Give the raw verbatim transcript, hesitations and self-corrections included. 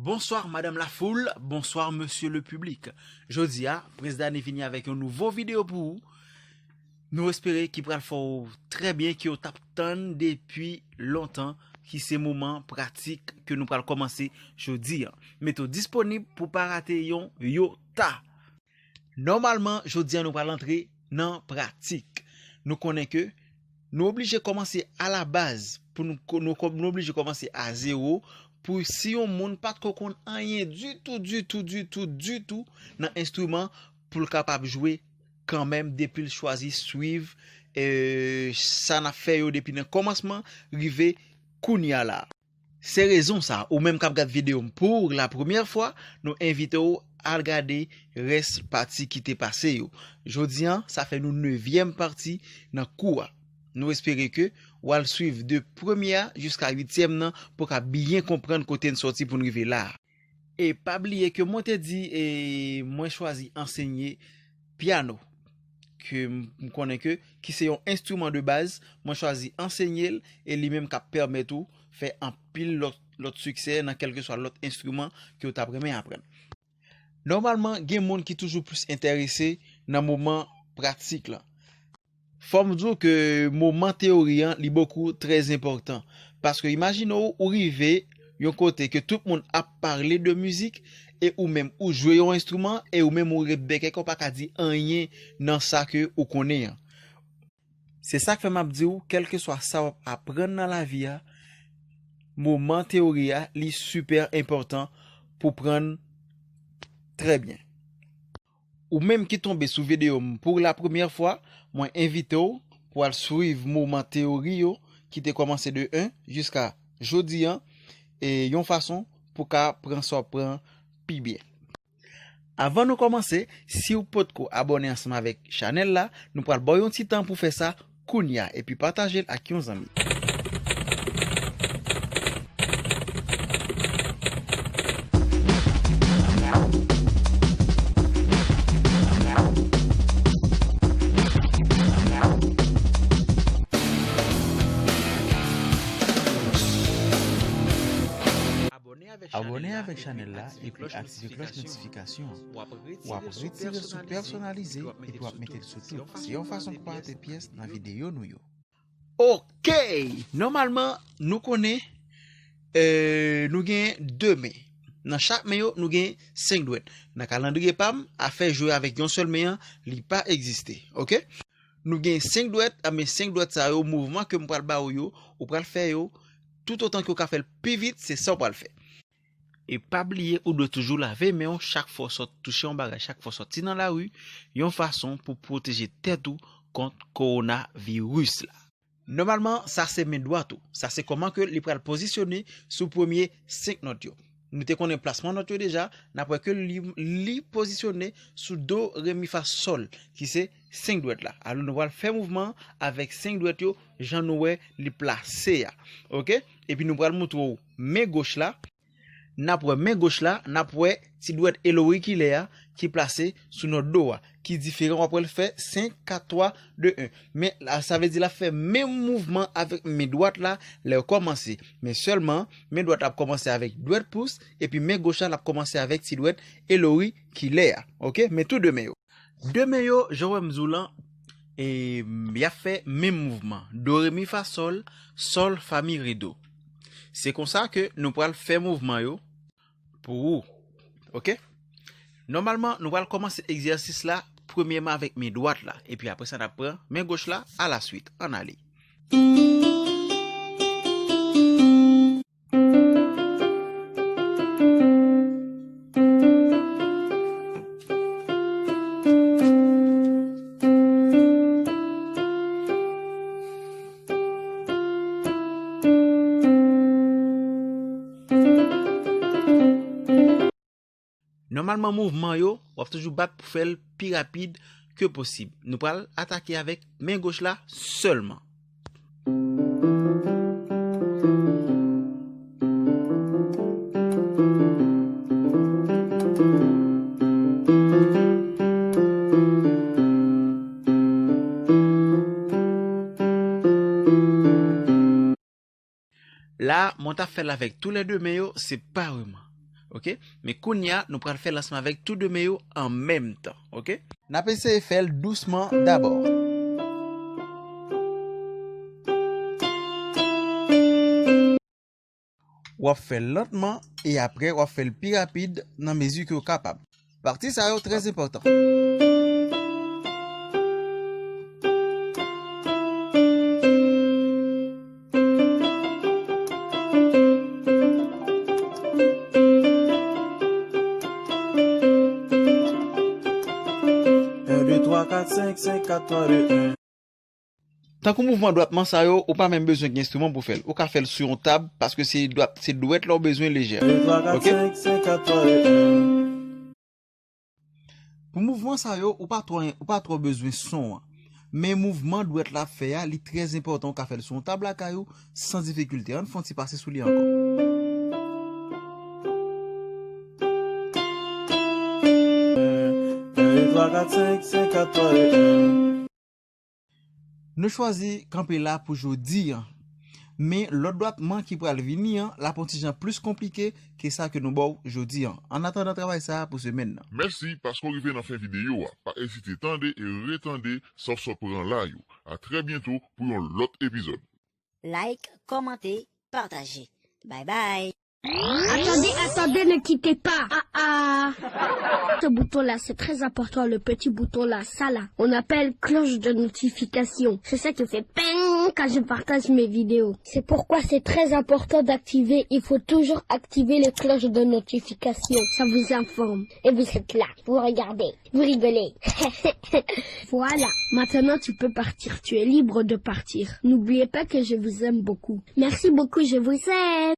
Bonsoir madame la foule, bonsoir monsieur le public. Jodi a, Prince Dany vini avèk yon nouvo videyo pou ou. Nou espere ki pral fè w trè byen, ki w t ap tann depi lontan, ki se moman pratik ke nou pral kòmanse jodi a. Mete w disponib pou pa rate yon yota. Nòmalman, jodi a nou pral antre nan pratik. Nou konnen ke nou oblije kòmanse a la baz, pou nou, nou, nou oblije kòmanse a zewo, pou si yon moun pa t ko konn anyen ditou, ditou, ditou, ditou nan enstriman, pou l kapab jwe kanmenm depi l chwazi swiv, eh, sa n ap fè yo depi nan kòmansman rive kounye a la. Se rezon sa, ou menm k ap gad videyo m pou la premyè fwa, nou envite w al gade rès pati ki te pase yo. Jodi a, sa fè nou nevyèm pati nan kou a. Nou espere ke w al swiv de premye a jiska uityèm nan pou w ka byen konprann kote n sòti pou n rive la a. E pa bliye ke mwen te di, e, mwen chwazi ansenye pyano, ke m, m konnen ke, ki se yon enstriman de baz, mwen chwazi ansenye l, e li menm k ap pèmèt ou fè anpil lòt, lòt siksè nan kèlkeswa lòt enstriman ke w t ap renmen aprann. Nòmalman, gen moun ki toujou plis enterese nan moman pratik la. Fò m di w ke moman teyori an, li bokou trè enpòtan. Paske imajine w, ou rive yon kote ke tout moun ap pale de mizik, e ou menm ou jwe yon enstriman, e ou menm ou ret bèkèk, ou pa ka di anyen nan sa ke ou konnen an. Se sa k fè m ap di w, kèlkeswa sa w ap aprann nan lavi a, moman teyori a, li sipè enpòtan pou prann trè byen. Ou menm ki tonbe sou videyo m pou la premyè fwa, mwen envite w pou al swiv moman teyori yo ki te kòmanse de en jiska jodi a, e yon fason pou ka pran sa w pran pi byen. Avan nou kòmanse, si w potko abòne ansanm avèk chanèl la, nou pral ba w yon ti tan pou fè sa kounye a, epi pataje l ak yon zanmi. Abòne avèk chanèl la epi aktive klòch notifikasyon an. W ap retire sou pèsonalize epi w ap mete l sou tout. Se yon fason pou pa rate pyès nan videyo nou yo. Ok! Nòmalman, nou konnen, eh, nou gen de men. Nan chak men yo, nou gen senk dwèt. Nan kalandriye pa m, afè jwe avèk yon sèl men an, li pa egziste. Ok? Nou gen senk dwèt, a, men senk dwèt sa yo, mouvman ke m pral ba ou yo, ou pral fè yo, toutotan ke w ka fè l pi vit, se sa w pral fè. E pa bliye, ou dwe toujou lave men w chak fwa w sot touche yon bagay, chak fwa w soti nan lari, yon fason pou pwoteje tèt ou kont kowonaviris la. Nòmalman, sa se men dwat ou. Sa se kòman ke li pral pozisyone sou premye senk nòt yo. Nou te konnen plasman nòt yo deja, n ap wè ke li, li pozisyone sou do, re, mi, fa, sòl, ki se senk dwèt la. Alò, nou pral fè mouvman avèk senk dwèt yo, jan nou wè li plase a. Ok? Epi nou pral montre w men goch la. N ap wè men goch la, n ap wè ti dwèt elorikilè a ki plase sou nòt do a, ki diferan, w ap wè l fè senk, kat, twa, de, en. Men, la, sa vle di l ap fè menm mouvman avèk men dwat la lè yo kòmanse. Men sèlman, men dwat la ap kòmanse avèk dwèt pous, epi men goch la, l ap kòmanse avèk ti dwèt elorikilè a. Ok? Men tou de men yo. De men yo, jan w wè m di w lan, e, y ap fè menm mouvman. Do, re, mi, fa, sòl, sòl, fa, mi, re, do. Se konsa ke nou pral fè mouvman yo pou ou. Ok? Nòmalman, nou pral kòmanse egzèsis la, premyèman avèk men dwat la. Epi apre sa, n ap pran men goch la alaswit. Ann ale. Nòmalman, mouvman yo, w ap toujou bat pou fè l pi rapid ke posib. Nou pral atake avèk men goch la sèlman. La, mwen t ap fè l avèk toulède men yo separeman. Ok? Men kounye a, nou pral fè lansman avèk tou de men yo an menm tan. Ok? N ap eseye fè l dousman dabò. W ap fè l lantman e apre w ap fè l pi rapid nan mezi ke w kapab. Pati sa yo trè enpòtan. Un, deux, trois, quatre, cinq, cinq, quatre, trois, deux, un. Tankou mouvman dwatman sa yo, ou pa menm bezwen gen enstriman pou fè l. Ou ka fè l sou yon tab, paske se dwat, se dwèt la w bezwen lejè. Pou mouvman sa yo, ou pa twò, ou pa twò bezwen son an. Men mouvman dwèt la ap fè a, li trè enpòtan, ou ka fè l sou yon tab lakay ou, san difikilte. Ann fè yon ti pase sou li ankò. Nou chwazi kanpe la pou jodi an. Men lòt dwatman ki pral vini an, l ap yon ti jan plis konplike ke sa ke nou ba w jodi an. Annatandan travay sa a pou semèn nan. Mèsi paske w rive nan fen videyo a. Pa ezite tande e retande Sòf Sòf pran la yo. A trè byento pou yon lòt epizòd. Like, kòmante, pataje. Bye bye. Attendez, attendez, ne quittez pas. Ah, ah. Ce bouton-là, c'est très important, le petit bouton-là, ça là. On appelle cloche de notification. C'est ça qui fait ping quand je partage mes vidéos. C'est pourquoi c'est très important d'activer, il faut toujours activer les cloches de notification. Ça vous informe. Et vous êtes là, vous regardez, vous rigolez. Voilà, maintenant tu peux partir, tu es libre de partir. N'oubliez pas que je vous aime beaucoup. Merci beaucoup, je vous aime.